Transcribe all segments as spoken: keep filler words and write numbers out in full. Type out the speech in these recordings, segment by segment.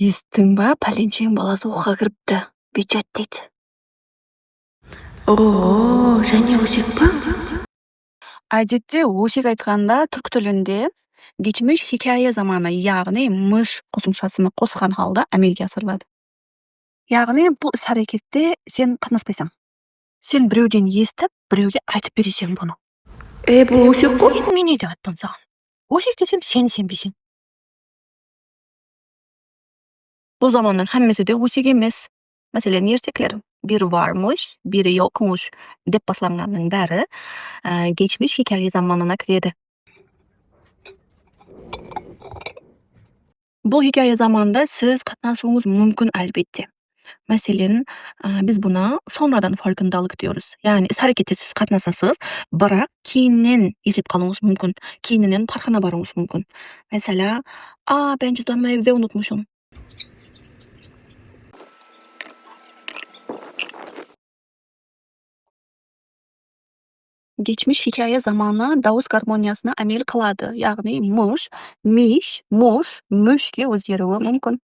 Esittiń ba, pálensheń balası oqıwǵa kiripti. Byudjet deydi. Oo, jáne ósek pa? Ádette ósek aytqanda túrk tilinde geçmiş hikoya zamanı, yaǵnıy mısh qosımshasını qosqan halda ámelge asırıladı. Yaǵnıy bul is-hárekette sen qatnaspaysań. Sen birewden esitip, birewge aytıp bereseń bunı. E, bul ósek ǵoy. Endi men ne dep ayttım saǵan? Ósek desem, sen isenbeyseń. Bul zamannıń hámmesi de ósek emes. Máselen, ertekler, biri varmış, biri yokmuş dep baslanǵannıń bári, e, geçmiş hikoya zamanına kiredi. Bul hikoya zamanında siz qatnasıwıńız múmkin, álbette. Máselen, a, biz bunı sonradan farkındalık diyoruz. Yaǵnıy, is-hárekette siz qatnasasız, biraq keyinnen eslep qalıwıńız múmkin, keyininen parqına barıwıńız múmkin. Másela, a, ben júdá mávde unutmışım. Geçmiş hikoya zamanı dawıs garmoniyasına ámel qıladı, yaǵnıy mış, mish, mush, múshke ózgeriwi múmkin.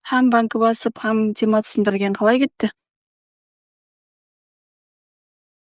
Hám banki basıp, hám tema túsindirgen qalay ketti?